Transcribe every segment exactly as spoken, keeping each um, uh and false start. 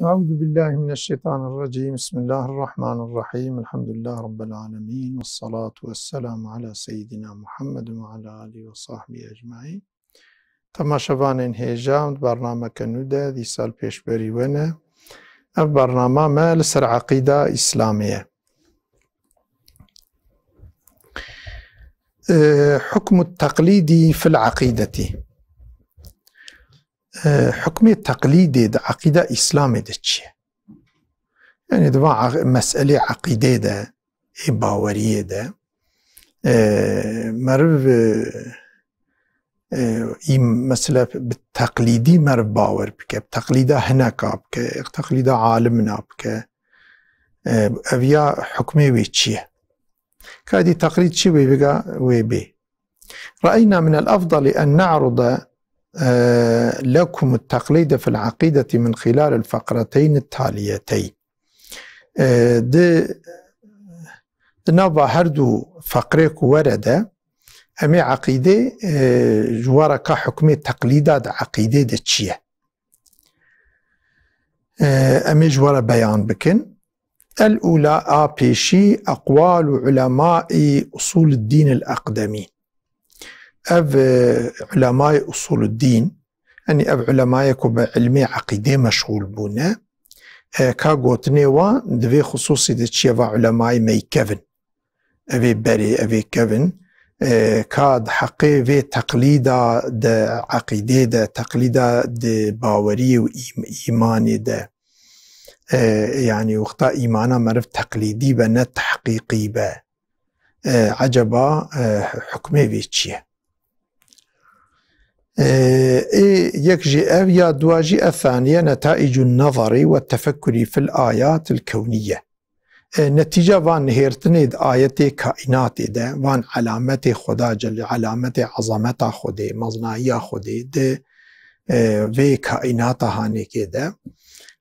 أعوذ بالله من الشيطان الرجيم. بسم الله الرحمن الرحيم. الحمد لله رب العالمين. والصلاة والسلام على سيدنا محمد وعلى آله وصحبه أجمعين. Temaşevanên hêja, di bernameke nû de dîsa li pêşberî we ne. Ev bernama me li ser eqîda Îslamê ye. Ee, hukmu teqlîdî fil eqîdetî. Ee, hukmê teqlîdê di eqîda Îslamê de çi ye? Yani di van eq-, meselê eqîdê de, ê baweriyê de, ee, meriv, ee, ee, î-, mesela bi teqlîdî meriv bawer bike, bi teqlîda hineka bike, teqlîda alimina bike, ee, ev ya hukmê wê çi ye? Ka dî teqlîd çi wê biga wê bê. رأينا من الأفضل أن نعرض، آه، لكم التقليد في العقيدة من خلال الفقرتين التاليتين. Ee, di, di nava her du feqrê ku were de, em ê eqîdê, ee, ji we re ka hukmê teqlîda di eqîdê de çi ye? Ee, em ê ji we re beyan bikin. El ula, a pêşî, eqwalu ulemaî usûl dîn el eqdemîn. Ev, e, ulemayê usûl dîn, yani ev ulemayê ku bi ilmê eqîdê meşxûl bûne, e, ka gotinê wan di vê xisûsî de çi ye, va ulemayê me yî kevin. Ev ê berê, ev ê kevin, e, ka di heqê vê teqlîda di eqîdê de, teqlîda di baweriyê û îm-, îmanê de, e, yani wexta îmana meriv teqlîdî be, ne tehqîqî be, e, eceba, e, hukmê vê çi ye? E, ê yek jî ev, ya dua jî, ethaniye, netaicu nazarî ve tefekkurî fil ayatil kewniye. E, netîca van nihêrtinê di ayetê kaînatê de, van elametê Xweda Celle, elametê ezameta Xwedê, meznayiya Xwedê di, e, vê kaînata hanêkê de,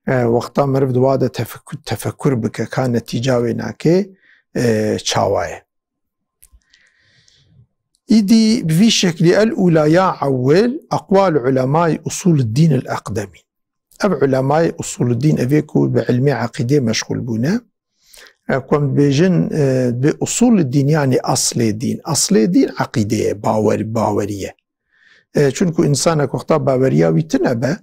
e, wexta meriv di wa de tefekkur, tefekkur bike, ka netîca wê nake, e, çawa ye? Îdî bi vî şeklî el ûla ya ewil eqwal ulemay usûl dîn el eqdemîn. Ev ulemay usûl dîn, evê ku bi ilmê eqîdê meşxûl bûne, e, ku em dibêjin, e, bi usûl dîn, yani aslê dîn. Aslê dîn eqîdê ye, bawer, bawerî ye. E, çunku însanek wexta baweriya wî tune be,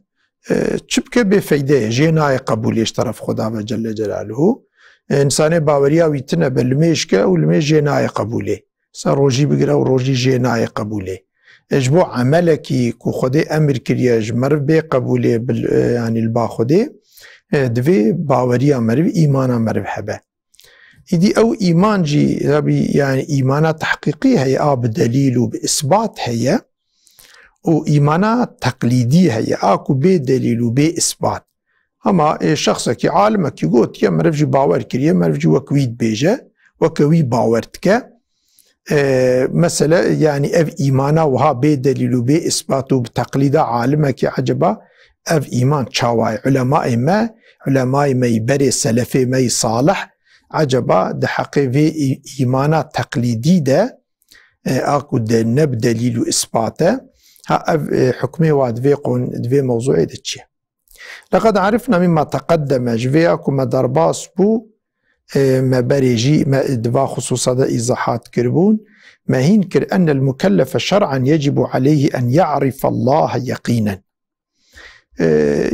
e, çi bike bê feyde ye, jê nayê qebûlê ji teref Xweda ve Celle Celaluhu. E, însanê baweriya wî tune be, limêj ke û limêj jê nayê qebûlê. Ser rojî bigire û rojî jê nayê qebûlê. E, ji bo emelekî ku Xwedê emir kiriye ji meriv bê qebûlê, bil-, e, yanî li ba Xwedê, e, divê baweriya meriv, îmana meriv hebe. Îdî ew îman jî, tabî, yani îmana tehqîqî heye, a bi delîl û bi îsbat heye û îmana teqlîdî heye, a ku bê delîl û bê îsbat. Hema, ê, şexsekî, alimekî gotiye, meriv jî bawer kiriye, meriv jî wek wî dibêje, weke wî bawer dike. E, mesele, yani ev îmana wiha bê delîl û bê îsbat û bi teqlîda alimekî, eceba ev îman çawa ye? Ulemayê me, ulemayê me yî berê, selefê me yî salih, eceba di heqê vê î-, îmana teqlîdî de, e, a ku de ne bi delîl û îsbat e, ha ev, e, hukmê wa di vê qon-, di vê mewzûê de çi ye? لقد عرفنا مما تقدم، ji vê ya ku me derbas bû, e, me berê jî, me di va xisûsa de îzahat kiribûn, me hîn kir, أن المكلف شرعا يجب عليه أن يعرف الله يقينا. E,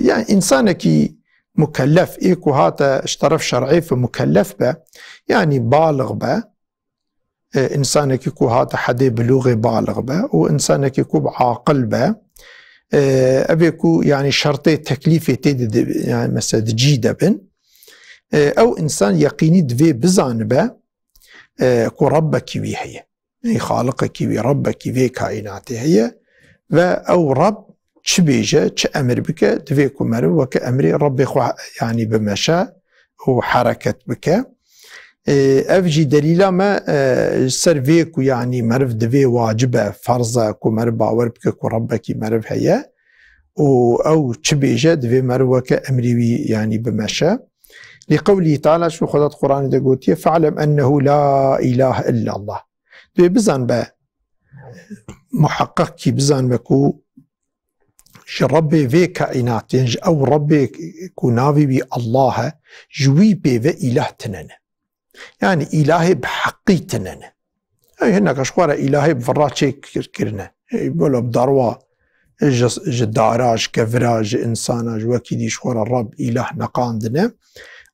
yani însanekî mukellef, ê ku hate ji teref şer'ê ve mukellef be, yani balix be, e, însanekî ku hate hedê bilûxê balix be û însanekî ku bi aqil be, e, evê ku, yani, şertê teklîfê tê de, de, yani, mesela di cî de bin, e, ew însan yeqînî divê bizanibe, e, ku Rebbekî wî heye. Ê xaliqekî wî, Rebbekî vê kaînatê heye ve ew Reb çi bêje, çi emir bike, divê ku meriv weke emrê Rebbê xwe, yanî bimeşe û hereket bike. Ê, ev jî delîla me, e, ji ser vê ku, yanî meriv divê wacib e, ferz e ku meriv bawer bike ku Rebbekî meriv heye û ew çi bêje, divê meriv weke emrê wî, yanî bimeşe. Li qewlî Teala, çi Xweda di Quranê de gotiye, "Fe'lem ennehu la ilahe illallah." Divê bizan be, muheqeq kî bizan be ku ji Rebbê vê kaînatê, ji ew Rebbê ku navê wî Allah e, ji wî pê ve îlah tine ne. Yanî îlahê bi heqî tine ne. Ey hineka ji xwe re îlahê bi vira çêkir-, kirine. Ey welo bi darwa ji, ji dara, ji kevira, ji însana, ji wekî dî ji xwe re Reb, îlah neqandine.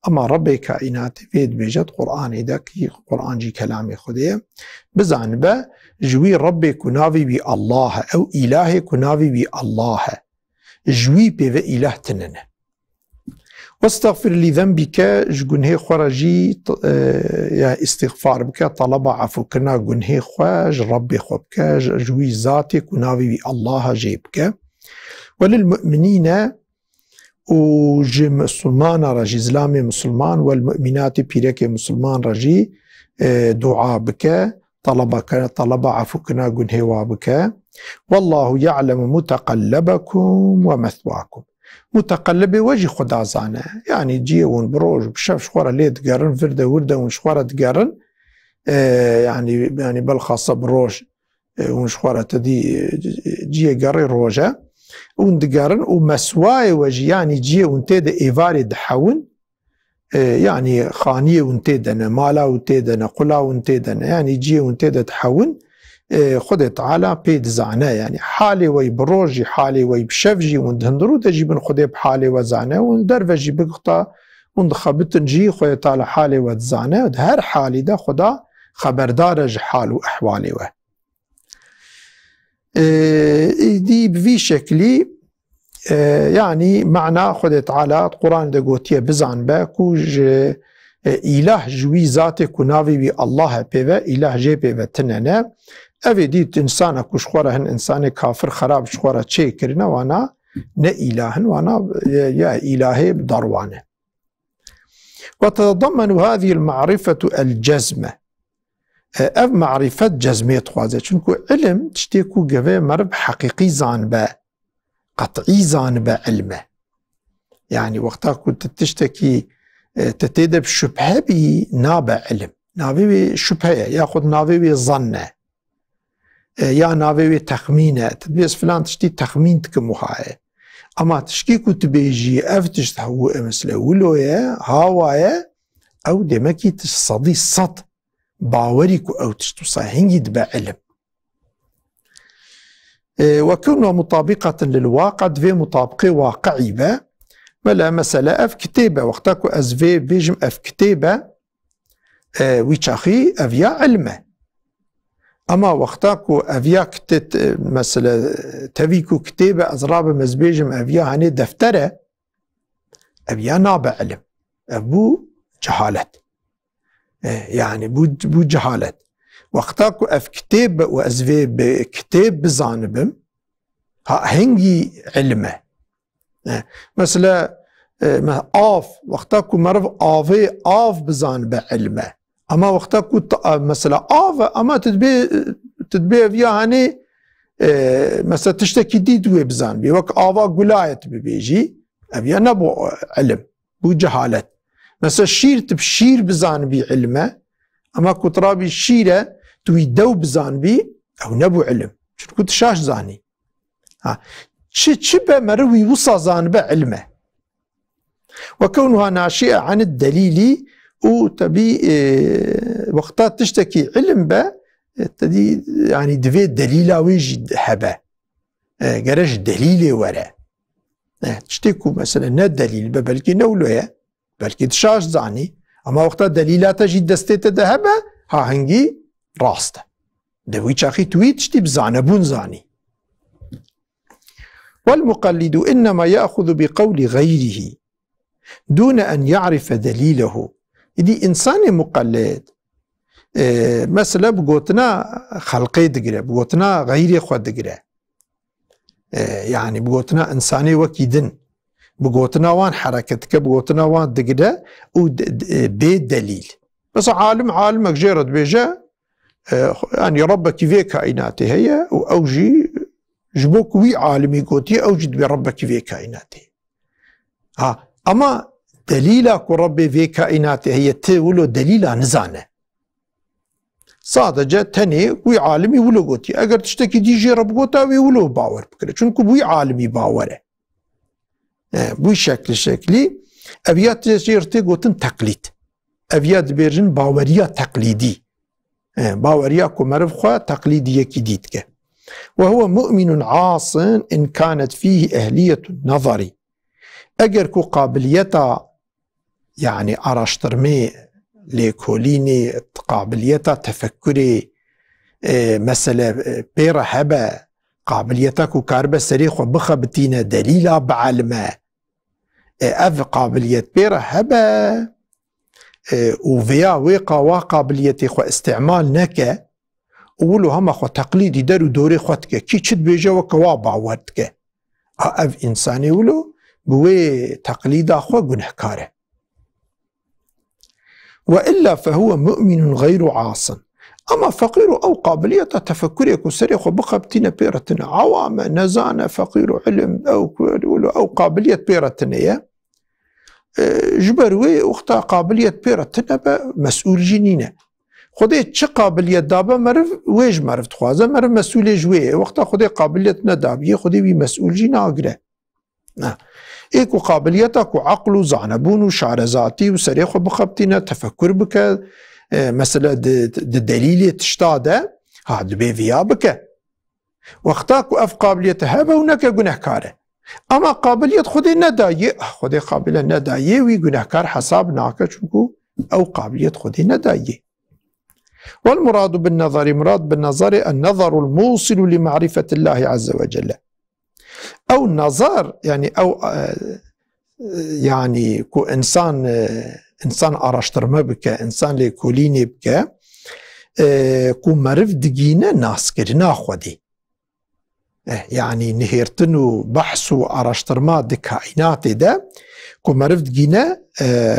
Ema Rebbê kaînatê vê dibêje di Qur'anê de, kî Qur'an jî kelamê Xwedê ye. Bizanibe, ji wî Rebbê ku navê wî Allah e, ew îlahê ku navê wî Allah e, ji wî pê ve îlah tine ne. Westexfir lî zenbîke, ji gunhê xwe re jî, e, ya îstixfar bike, taleba efûkirina gunhê xwe ji Rebbê xwe bike, ji, ji wî zatê ku navê wî Allah e jê bike. Welil mu'minîne, û ji misilmana re jî, zilamê misilman, wel mu'minatî, pîrekê misilman re jî, e, dua bike, taleba ke-, taleba efûkirina gunhê wa bike. Wallahu ya'lemu muteqellebekum ve meswakum. Muteqellibê we jî Xuda zane. Yanî ciyê hûn bi roj, bi şev ji xwe re lê digerin, vir de wir de hûn ji xwe re digerin. E, yanî, yanî belxasa bi roj, e, hûn ji xwe re te dî, e, ciyê gerê roj e. Hûn digerin û meswayê we jî, yanî ciyê hûn tê de êvarê dihewin, e, yanî xaniyê hûn tê de ne, mala hûn tê de ne, qula hûn tê de ne, yanî ciyê hûn tê de dihewin, e, Xwedê Teala pê dizane. Yanî halê we yî bi rojî, halê we yî bi şev jî, hûn di hundirû de jî bin, Xwedê bi halê we zane. Hûn derve jî bigixta, hûn dixebitin jî, Xwedê Teala halê we dizane. Di her halî de Xweda xeberdar e ji hal û ehwalê we. E, îdî bi vî şeklî, e, yanî mana Xwedê Teala di Quranê de gotiye, bizanbe ku ji, e, îlah ji wî zatê ku navê wî Allah e pê ve, îlah jê pê ve tine ne. Ev ê dît însana ku ji xwe re hin, însanê kafir xerab ji xwe re çêkirine, wana ne îlah in, wana, e, ya îlahê bi darwan e. Ve tetedemmenu hâzihil ma'rifetu el cezme. E, ev marîfet cezmê dixwaze. Çunku ilim tiştê ku geve meriv heqîqî zanibe, qet'î zanibe ilm e. Yanî wexta ku tu tiştekî, e, tu tê de bi şubhe bî, nabe ilim. Navê wê şubhe ye, yaxud navê wê zann e. E, ya navê wê texmîn e. Tu dibês filan tiştî texmîn dikim wiha ye. Ama tişkî ku tu bêjî, ev tişt hew-, e, mesele wilo ye, hawa ye, ew demekî tu sedî sed bawerî ku ew tişt wisa hingî dibe ilim. E, we kewno mutabiqatin lil waqi, divê mutabiqê waqi'î be. Mele, mesele ev kitêb e, wexta ku ez vê bêjim ev kitêb e, e, wî çaxî ev ya ilm e. Ema wexta ku ev ya kitet-, e, mesele, tevî ku kitêb e, ez rabim ez bêjim ev ya hanê defter e, ev ya nabe ilim. Ev bû cehalet. E, yanî bû, bû cehalet. Wexta ku ev kitêb be û ez vê bi kitêb bizanibim, ha, hingî ilim e. E, mesela, e, me-, av, wexta ku meriv avê av bizanibe ilm e. Ama wexta ku t-, a, mesela av e, ama tu dibê, tu dibê ev ya hanê, e, mesela tiştekî dî di wê bizanibî. Wek ava gula ye tu bibêjî, ev ya nebû, e, ilim. Bû cehalet. Mesela şîr, tu bi şîr bizanibî ilm e, ama ku tu rabî şîr e, tu wî dew bizanibî, ew nebû ilim. Çunku tu şaş zanî. Ha. Çi, çi be meriv wî wisa zanibe ilm e. Ve kewnuha naşi'e anid delîlî û tebî, e, wexta tiştekî ilim be, e, tedî, yanî divê delîla wê jî hebe. E, gere ji delîlê were. E, tiştê ku mesela ne delîl be, belkî ne wilo ye, belkî tu şaş zanî. Ama wexta delîla te jî destê te de hebe, ha hingî rast e. De wî çaxî tu wî tiştî bi zanebûn zanî. Wel muqellidu innema ya'xuzu bi qewlî xeyrihî dûne en ya'rife delîlehu. Îdî însanê muqellid, e, mesela bi gotina xelqê digire, bi gotina xeyrê xwe digire. E, yanî bi gotina însanê wekî din, bi gotina wan hereket dike, bi gotina wan digire û de-, de-, bê delîl. Mesela alim, alimek jê re dibêje, e, yanî Rebbekî vê kaînatê heye û ew jî ji bo ku wî alimî gotiye, ew jî dibê Rebbekî vê kaînatê. Ha, ama delîla ku Rebbê vê kaînatê heye, ti wilo delîla nizane. Sadece tenê wî alimî wilo gotiye. Eger tiştekî dî jê re bigota, wî wilo bawer bikire. Çunku wî alimî bawer e. E, bu şekli şeklî, ev ya tê, jê re tê gotin teqlîd. Ev ya dibêjin baweriya teqlîdî. E, baweriya ku meriv xwe teqlîdî yekî dî dike. Ve huve mu'minun asin in kanet fîhî ehliyetun nazarî. Eger ku qabiliyeta, yani araştirmê, lêkolînê, qabiliyeta tefekkurê, e, mesele, e, pê re hebe, qabiliyeta ku karibe serê xwe bixebitîne, delîla bielime, e, ev qabiliyet pê re hebe, e, û vêya wê qawa qabiliyetê xwe îstîmal neke, û wilo hema xwe teqlîdî der û dorê xwe dike. Kî çi dibêje, weke wa bawer dike. A, ev însanê wilo bi wê teqlîda xwe gunehkar e. Ve illa fehuve mu'minun gayru asin. Ama feqîr û ew qabiliyeta tefekkurê ku serê xwe bixebitîne pê re tine. Awam e, nezan e, feqîr û ilim, ew ku wilo ew qabiliyet pê re tine ye. E, ji ber wê wexta qabiliyet pê re tine be, mesûl jî nîne. Xwedê çi qabiliyet dabe meriv, wê ji meriv dixwaze, meriv mesûlê ji wê ye. Wexta Xwedê qabiliyet nedabiyê, Xwedê wî mesûl jî nagire. Na. Ê ku qabiliyeta ku eql û zanebûn û şarezatî û serê xwe bixebitîne, tefekkur bike, e, mesele di, di delîlê tişta de, ha, dibê viya bike. Wexta ku ev qabiliyete hebe û neke, gunehkar e. Ama qabiliyet Xwedê nedayê, ah, Xwedê qabile nedayê, wî gunehkar hesab nake, çunku ew qabiliyet Xwedê nedayê. Wal muradu bin nazari, murad bin nazari en nazarul musilu li ma'rifetillahi azze ve celle. Ew nazar, yani ew, e, yani ku insan, e, insan araştirme bike, insan lêkolînê bike, e, ku meriv digîne naskirina Xwedê. Eh, yani nihêrtin û behs û araştirma di kaînatê de ku meriv digîne, e,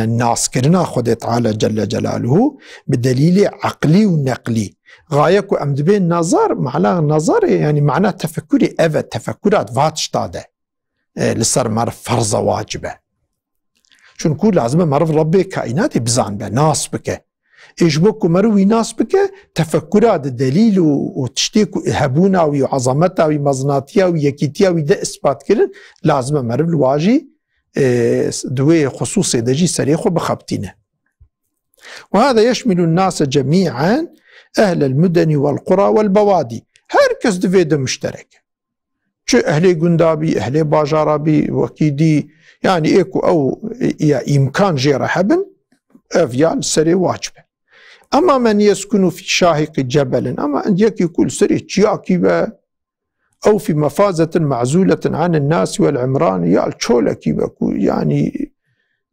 naskirina Xwedê Teala Celle Celaluhu bi delîlê eqlî û neqlî. Gaye ku em dibên nazar, mana nazarê, yani mana tefekkurê ev e, tefekkura di va tişta de, e, li ser meriv ferz e, wacib e. Çunku lazim e meriv Rebbê kaînatê bizanbe, nas bike. Ê ji bo ku meriv wî nas bike, tefekkura di delîl û, û tiştê ku hebûna wî û ezameta wî, mezinatiya wî, yekîtiya wî de ispat kirin, lazim e meriv li wa jî, e, di wê xusûsê de jî serê xwe bixebitîne. Ve hada yeşmilu nase cemî'en ehlel mudeni wel qura wel bewadî. Her kes di vê de muşterek e. Çi ehlê gunda bî, ehlê bajara bî, wekî dî, yani ê ku ew, e, ya îmkan jê re hebin, ev ya li serê wacib e. Ema men yeskunu fî şahiqî cebelin, ama yekî ku li serê çiyakî be, ew fî mefazetin ma'zuletin anin nasi wel imran, ya li çolekî be ku, yani,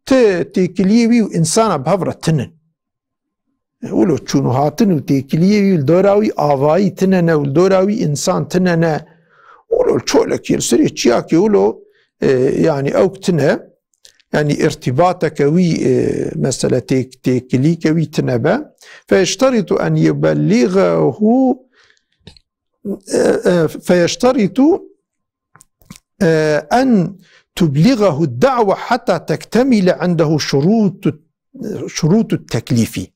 ti têkiliyê wî û însana bi hev re tinin. Wilo çûn û hatin û têkiliyê wî li dora wî avayî tine ne û li dora wî însan tine ne. Wilo çolekî li serê çiyakê wilo, e, yani ew tine, yani irtibateke wî, e, mesele têk-, têkilîke wî tine be. Feyeşteritu en yubelligehu, e, e, feyeşteritu, e, en tubligehu da'we hatta tektemile indehu şurutu, şurutu teklîfî.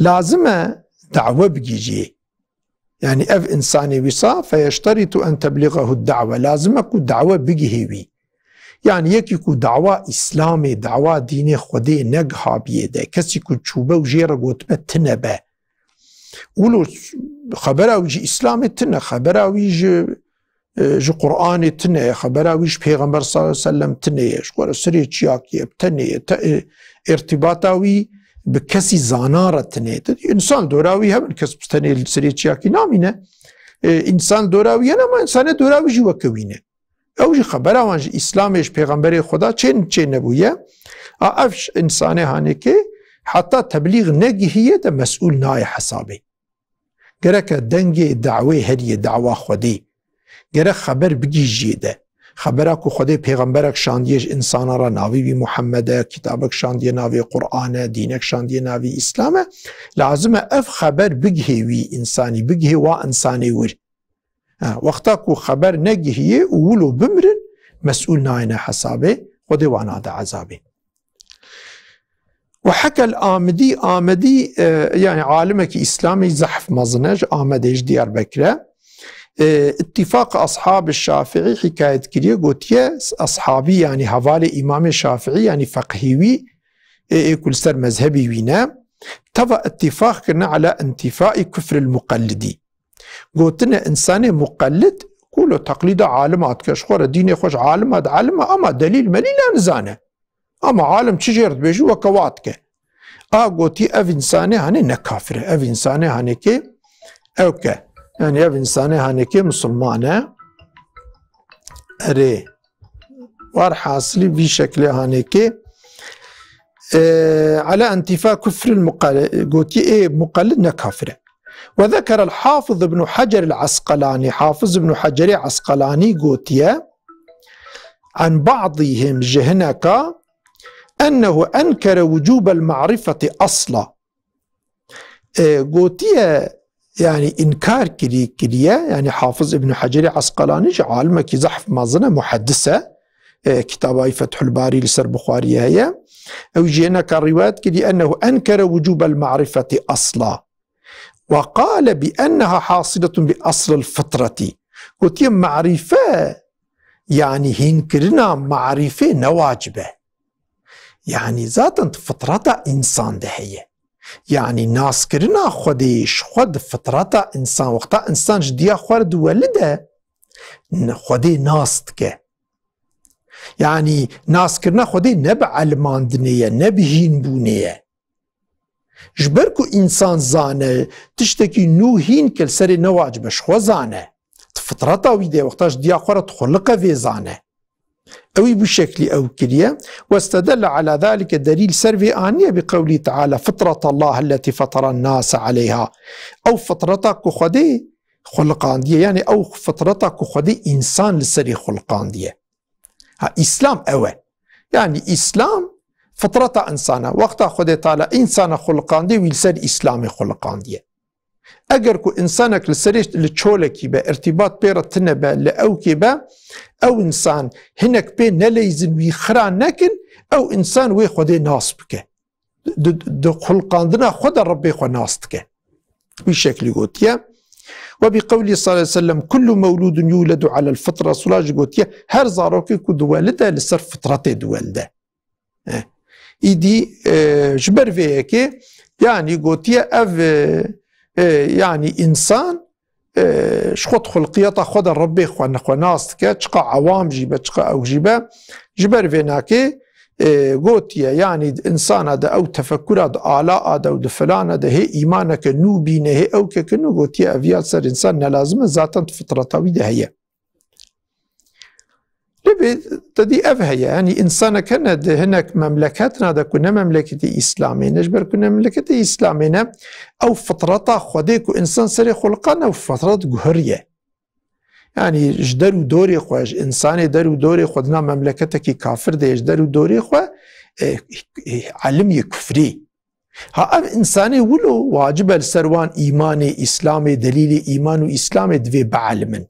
Lazim e dawe bigihîjê. Yani ev insanê wisa feyeşteritu en tebligehu da'we. Lazim e ku dawe bigihê wî. Yani yekî ku dawa Îslamê, dawa dînê Xwedê negihabiyê de, kesî ku çûbe û jê re gotibe tine be. Wilo xebera wî ji Îslamê tine, xebera wî ji, e, ji Qur'anê tine ye, xebera wî ji Pêxember sallallahu aleyhi ve sellem tine ye, ji xwe re serê çiyakê ye, bi tenê ye, te, e, irtibata wî bi kesî zana re tine ye. Însan dora wî hebin, kes bi tenê li serê çiyakî namîne. E, însan dora wî hene, ama însanê dora wî jî weke wî ne. Ew jî xebera wan ji Îslamê, ji Pêxemberê Xweda çê, çê nebûye. A ev ş-, însanê hanekê heta teblîg negihiye de mesûl nayê hesabê. Gereke dengê dawê heriye, dawa Xwedê. Gerek xeber bigihîjiyê de. Xebera ku Xwedê pêxemberek şandiye ji însana re, navê wî Muhammed e, kitabek şandiye navê Qur'an e, dînek şandiye navê Îslam e. Lazim e ev xeber bigihê wî însanî, bigihê wa însanê wir. Ha, wexta ku xeber negihiyê û wilo bimirin, mesûl nayêne hesabê, Xwedê wan nade ezabê. وحكى الآمدي، Amedî, e, yani alimekî îslamî zehf mezin e, ji Amedê, ji Diyarbekir e. E, ittifaq ashab Şafîî hikayet kiriye, gotiye, ashabî, yani hevalê Îmamê Şafîî, yani feqhî wî, e, ê ku li ser mezhebî wî ne, teva ittifaq kirine ala intifai kufril muqellidî. Gotine, însanê muqellid, ku lo teqlîda alima dike, ji xwe re dînê xwe ji alima dielime, ama delîl melîl nizane. Ama alim çi jê re dibêjî, weke wa dike. A gotî, ev însanê hanê ne kafir e. Ev însanê hanekê ew ke. Yani ev însanê hanekê musulman e. Erê. War hasilî vî şeklê hanekê. E, ala intifa kufril muqal-, gotî, ê muqallid ne kafir e. Ve zekerel Hafiz ibn Hacer el Asqalani. Hafiz ibn Hacerê Asqalani gotiye, an ba'dihim, ji hineka, ennehu enkere wucubel ma'rifeti asla. E, gotiye, yani inkar kirî-, kiriye, yani Hafiz ibn Hacerê Asqalani ji alimekî zehf mezin e, muheddis e. E, kitaba wî Fethul Barî li ser Buxarî heye. Ew jê hineka rîwayet kirî, ennehu enkere wucubel ma'rifeti asla. Ve qale bi enneha hasiletun bi aslil fitreti. Gotiye, marîfe, yani hînkirina marîfê ne wacib e. Yani zaten di fitreta însan de heye. Yani naskirina Xwedê ji xwe di fitreta însan, wexta însan ji diya xwe re diwelide, n-, Xwedê nas dike. Yani naskirina Xwedê ne bi elimandinê ye, ne bi hînbûnê ye. Ji ber ku însan zane, tiştekî nû hîn ke li serê ne wacib e, ji xwe zane. Di fitreta wî de, wexta ji diya xwe re dixuliqe, vê zane. Ew ê bi şeklî ew kiriye. Westedelle ala zalike, delîl ser vê aniye bi qewlî teala, fitretallahi elletî fetaran nase aleyha. Ew fitreta ku Xwedê xuliqandiye, yani ew fitreta ku Xwedê însan li serê xuliqandiye. Ha, Îslam ew e. Yani Îslam fitreta însana. Wexta Xwedê Teala însana xuliqandiye, wî li ser Îslamê xuliqandiye. Eger ku însanek li serê, li çolekî be, irtîbat pê re tine be, li ewkê be, ew însan hinek pê neleyzin, wî xira nekin, ew însan wê Xwedê nas bike. Di, di xuliqandina xwe de Rebbê xwe nas dike. Wî şeklî gotiye. Ve bi qewlî sallallahu aleyhi ve sellem, kullu mewludun yuledu alel fitra. Resulullah jî gotiye, her zarokê ku diwelide, li ser fitretê diwelide. Eh. Îdî, e, ji ber vê yekê, yani gotiye, ev, e, e, yani însan, e, ji xwe di xulqiyeta xwe de Rebbê xwe nexwe nas dike, çiqa ewam jî be, çiqa ew jî be, ji ber vê nakê, e, gotiye, yani însana de ew tefekkura di ala a de û di filana de hê îmaneke nû bîne, hê ewkeke nû, gotiye, ev ya ser însan nelazim e, zaten di fitreta wî de heye. Lê bê te dî ev heye, yanî însanek hene di hinek memleketna de ku ne memleketê Îslamê ne, ji ber ku ne memleketê Îslamê ne, ew fitreta Xwedê ku însan serê xuliqan, ew fitret guheriye. Yanî ji der û dorê xwe, ji însanê der û dorê xwe di nav memleketekî kafir de ye, ji der û dorê xwe, e, e, elim yê kufrî. Ha, ev însanê wilo wacib e li ser wan îmanê, Îslamê, delîlê îman û Îslamê divê bielimin.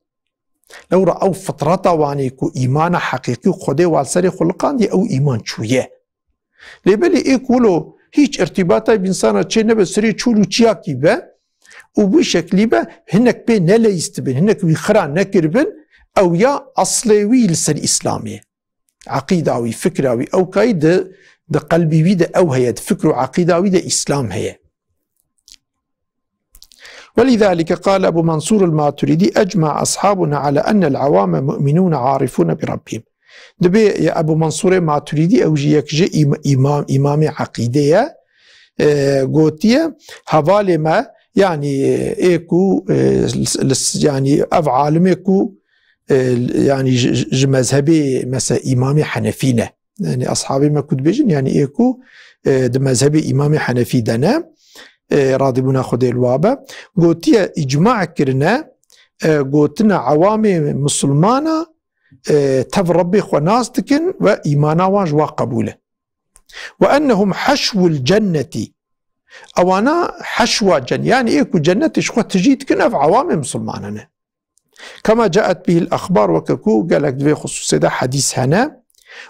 Lewra ew fitreta wan ê ku îmana heqîqî û Xwedê wan serê xuliqandiye, ew îman çûye. Lê belê ê ku wilo hîç irtîbata bi însana çê nebe, serê çûl û çiyakî be û bi şeklî be, hinek pê neleyîstibin, hinek wî xira nekiribin, ew ya eslê wî li ser Îslamê. Eqîda wî, fikra wî, ew kayî di, di qelbî wî de ew heye, di fikr û eqîda wî de Îslam heye. ولذلك قال أبو منصور الماتريدي: أجمع أصحابنا على أن العوام مؤمنون عارفون بربهم. Dibê ya Ebu Mansurê Maturîdî, ew jî yek ji îm-, îmam, îmamê eqîdê ye, e, gotiye, hevalê me, yanî ê ku, e, li, li, yanî ev alimê ku, e, yanî ji, ji, ji mezhebê, mesela, îmamê Henefî ne. Yanî ashabê me ku dibêjin, yanî ê ku, e, di mezhebê îmamê Henefî de ne, e, radîbûna Xwedê li wa be, gotiye, îcma kirine, e, gotina ewamê misilmana, e, tev Rebbê xwe nas dikin ve îmana wan ji wa qebûl e. Ve ennehum heşvul cennetî. Ewana heşwa cen-, yanî ê ku cennetê ji xwe tijî dikin, ev ewamê misilmanan e. Kema caet bihil exbar, weke ku gelek di vê xisûsê de hedîs hene.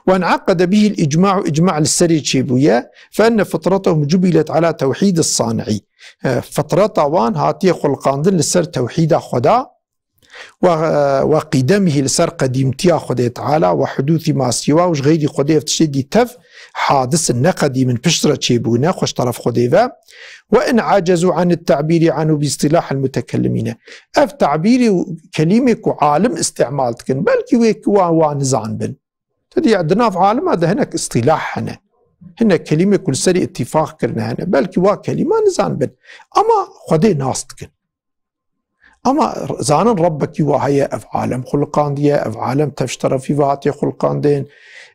وانعقد به الإجماع، إجماع li serê çêbûye، فإن فطرتهم جبلت على توحيد الصانع. E, fitreta wan hatiye xulqandin li ser tewhîda Xweda, و، وقدمه، li ser qedîmtiya Xwedê Teala، وحدوث ما سواه، û ji xeyrî Xwedê ev tiştê dî tev hadis in, ne qedîm in, piştre çêbûne, xwe ji teref Xwedê ve. وإن عجزوا عن التعبير عنه باصطلاح المتكلمين. Ev tabîrê û kelîmê ku alim îstîmal dikin, belkî wê ki wan, wan nizan bin. Tu dî di nav alima de hinek îstîlah hene. Hinek kelîmê ku li serî îtîfaq kirine hene. Belkî wa kelîma nizan bin. Ama Xwedê nas dikin. Ama zanin Rebbekî wa heye, ev alem xuliqandiye, ev alem tev ji terefî ve hatiye xuliqandin.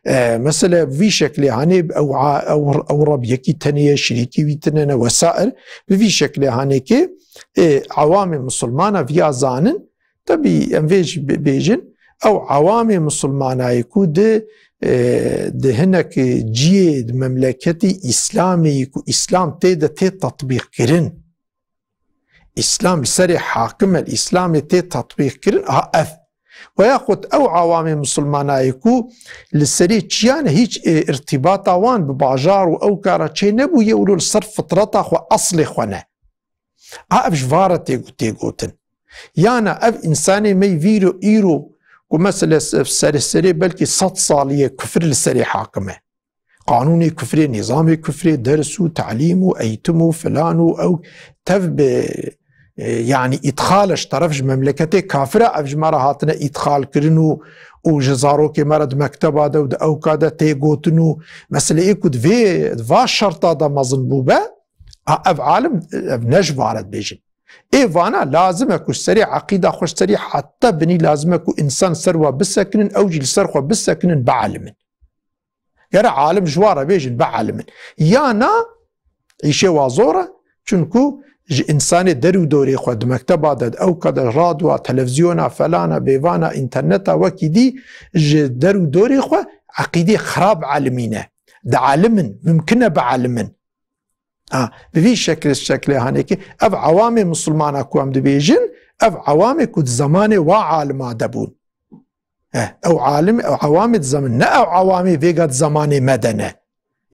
E, mesele vî şeklê hanê ew a-, ew, ew Reb yekî tenê ye, şirîkî wî tine ne wesair. Bi vî şeklê hanê ki, e, awamê misilmana viya zanin, tebî em vê jî bi-, bêjin, ew awamê misilmanayê ku di, e, di hinek ciyê di memleketî Îslamê ku Îslam tê de tê tetbîq kirin. Îslam li serê hakim e, Îslamê tê tetbîq kirin, aha ev. Veyaxud ew awamê misilmanayê ku li serê çiyane hîç, e, irtîbata wan bi bajar û ew kara çê nebûye û li ser fitreta xwe, eslê xwe ne. A ev ji va re tê, tê gotin. Yana ev însanê me yî vîro îro ku mesele se-, serê serê belkî sed salî ye kufir li serê hakim e. Qanûnê kufrê, nîzamê kufrê, ders û talîm û eğitim û filan û ew tev bi, e, yanî îdxal e ji teref ji memleketê kafir e, ev ji me re hatine îdxal kirin û, û ji zarokê me re di mekteba de û di ewka de tê gotin û meseleyê ku di vê, di va şerta de mezin bûbe, a, ev alim, ev ne ji va re dibêjin. Ê vana lazim e ku ji serê eqîda xwe, ji serê heta binî lazim e ku însan ser wa bisekinin, ew jî li ser xwe bisekinin, bielimin. Gere alim ji wa re bêjin, bielimin. Ya na, îşê wa zor e, çunku ji însanê der û dorê xwe di mekteba de, di ewka de, radyoa, televîzyona, felana, bêvana, înterneta, wekî dî ji der û dorê xwe eqîdê xirab elimîne. Dielimin, mimkin e bielimin. Ha, bi vî şekilê, şeklê hanê ki, ev awamê misilmana ku em dibêjin, ev awamê ku di zemanê wa alima de bûn. Eh, ew alim, ew awamê di zemin, ne ew awamê vêga di zemanê me de ne.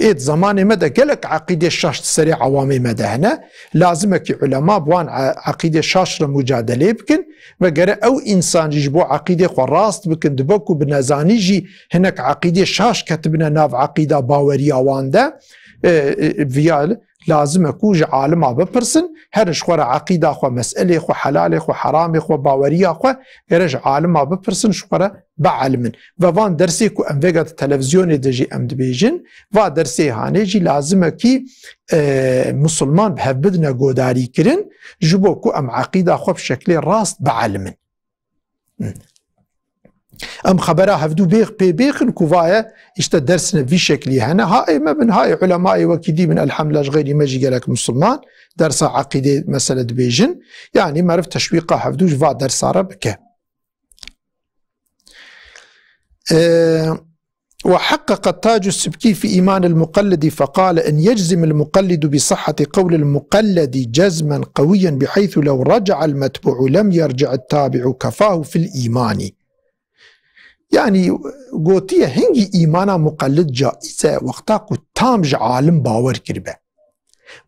Ê di zemanê me de gelek eqîdê şaş di serê awamê me de hene. Lazim e ki ulema bi wan e-, eqîdê şaş re mucadelê bikin ve gere ew însan jî ji bo eqîdê xwe rast bikin, dibe ku bi nezanî jî hinek eqîdê şaş ketibine nav eqîda baweriya wan de. E, e, viya lazim e ku ji alima bipirsin, herin ji xwe re eqîda xwe, meselê xwe, helalê xwe, heramê xwe, baweriya xwe, gere ji alima bipirsin, ji xwe re bielimin. Ve van dersê ku em vêga di televîzyonê de jî em dibêjin, va dersê hanê jî lazim e kî, e, misilman bi hev bidine godarî kirin, ji bo ku em eqîda xwe bi şeklê rast bielimin. Em xebera hevdû bêx-, pê bêxin ku vaye, îşte, dersine vî şeklî hene. Ha ê me bin, ha ê ulemayê wekî dî bin, elhamdulillah, ji xeyrî me jî gelek misilman dersa eqîdê mesele dibêjin. Yanî meriv teşwîqa hevdû ji va dersa re bike. Ee, وحقق التاج السبكي في إيمان المقلد فقال: إن يجزم المقلد بصحة قول المقلد جزما قويا بحيث لو رجع المتبوع لم يرجع التابع كفاه في الإيمان. Yani, gotiye, hingî îmana muqellid caiz e, wexta ku tam ji alim bawer kiribe.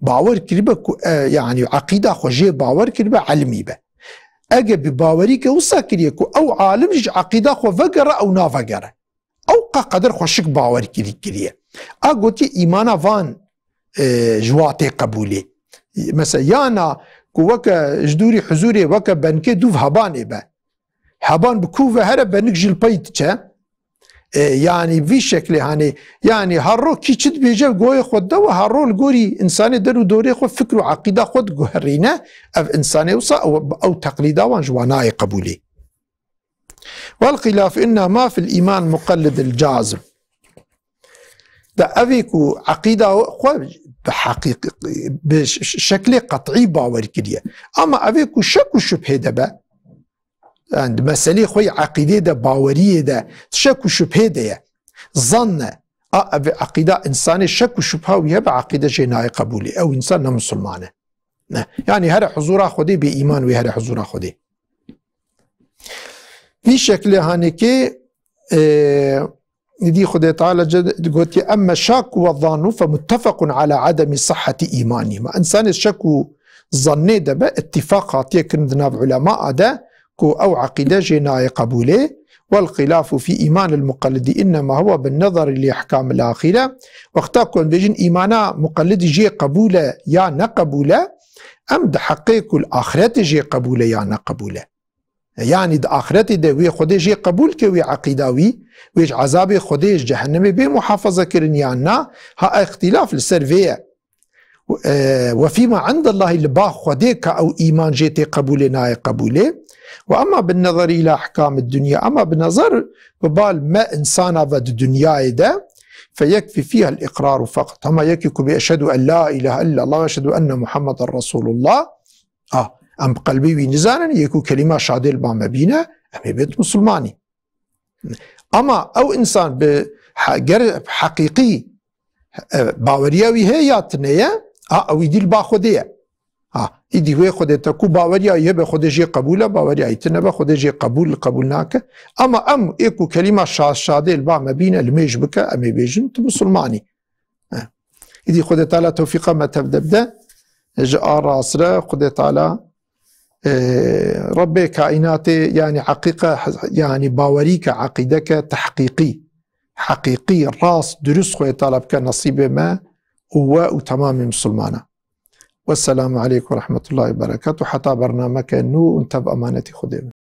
Bawer kiribe ku, e, yani, eqîda xwe jê bawer kiribe, elimî be. Ege bi bawerî ke wisa kiriye ku ew alim ji eqîda xwe vegere, ew navegere. Ew qe qedir xweşik bawer kirî kiriye. A gotiye îmana van, e, ji wa tê qebûlê. Mesela, yana ku weke ji dûrî huzûrê weke benkê dûv hebanê be. Heban bi kû ve here, benik jî li pey diçe. E, yani vî şeklê, hani, yani her ro kî çi dibêje goyê xwe de û her ro li gorî însanê der û dorê xwe fikr û eqîda xwe diguherîne, ev însanê wisa ew, ew teqlîda wan ji wa nayê qebûlê. والخلاف إنما في الإيمان مقلد الجازم. Da evê ku eqîda xwe bi heqîq-, bi ş-, ş-, şeklê qet'î bawer kiriye. Ama evê ku şek û şubhê de be, yani di meselê xwe yê eqîdê de, baweriyê de, şek û şubhê de ye. Zann e. A, ev eqîda însanê şek û şubha wî hebe, eqîde jê nayê qebûlê. Ew însan ne misilman e. Ne. Yani here huzura Xwedê bê îman wê here huzura Xwedê. Vî şeklê hanekê, e, Îdî Xwedê Teala ce-, gotiye, "Emme şak ve zannu fe muttefaqun ala ademi sihhati imanihima." Însanê şek û zannê de be, ittifaq hatiye kirin di nav ulemaa de ku ew eqîde jê nayê qebûlê. "Wel xilafu fî imanil muqellidi innema huwa bin nezari li ehkamil axire." Wexta ku em bêjin îmana muqellidî jê qebûl e ya ne qebûl e, em di heqê ku li axiretê jê qebûl e ya ne qebûl e. Yanî di axiretê de wê Xwedê jê qebûl ke wê eqîda wî, wê ji ezabê Xwedê, ji cehennemê bê muhafaza kirin yan na, ha îxtîlaf li ser vê ye. E, "Ve fîma indallahî", li ba Xwedê ka ew îman jê tê qebûlê nayê qebûlê. "Ve emma bin nezeri ila ehkamid dunya", ama bi nezar, bi bal me însana ve di dinyayê de, "fe yekfî fîha l-iqraru feqet." Hema yekî ku bê "Eşhedû en la ilahe illallah ve eşhedû enne Muhammeden Resulullah", a, em bi qelbê wî nizanin, yê ku kelîma şadê li ba me bîne, em ê bêt misilmanî. Ama ew însan bi he-, ger heqîqî, e, baweriya wî heye ya tune ye, a, ew îdî li ba Xwedê ye. Ha, îdî wê Xwedê te ku baweriya wî hebe, Xwedê jê qebûl e, baweriya wî tune be, Xwedê jê qebûl, qebûl nake. Ama em ê ku kelîma şa-, şadê li ba me bîne, li mêj bike, em ê bêjin, tu misilmanî. He. Îdî Xwedê Teala tewfîqa me tev de bide. Ji a rast re Xwedê Teala, e, Rebbê kaînatê, yanî eqîqe, yanî bawerî ke, eqîde ke tehqîqî, heqîqî, rast, durust Xwedê Teala bike nesîbê me û we û temamê misilmana. Wesselamu aleykum ve rahmetullahi ve berekatuh. Heta bernameke nû û tev emanetî Xwedê be.